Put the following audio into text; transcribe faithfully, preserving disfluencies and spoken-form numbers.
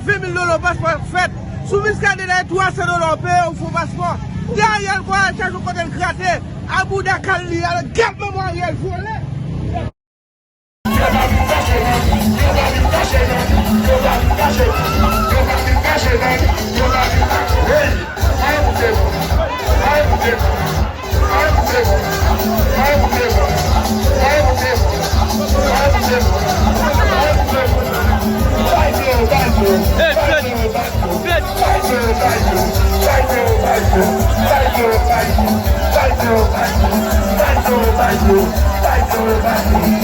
Ven mil dola paspò fèt. Sou Muscadin nan, twa san dola w peye, ou fè yon paspò. Di Ariel kwa, chache yon kote l grate. A bouda kal li, al gad manman Ariel vole. Hey, Fred! Fred!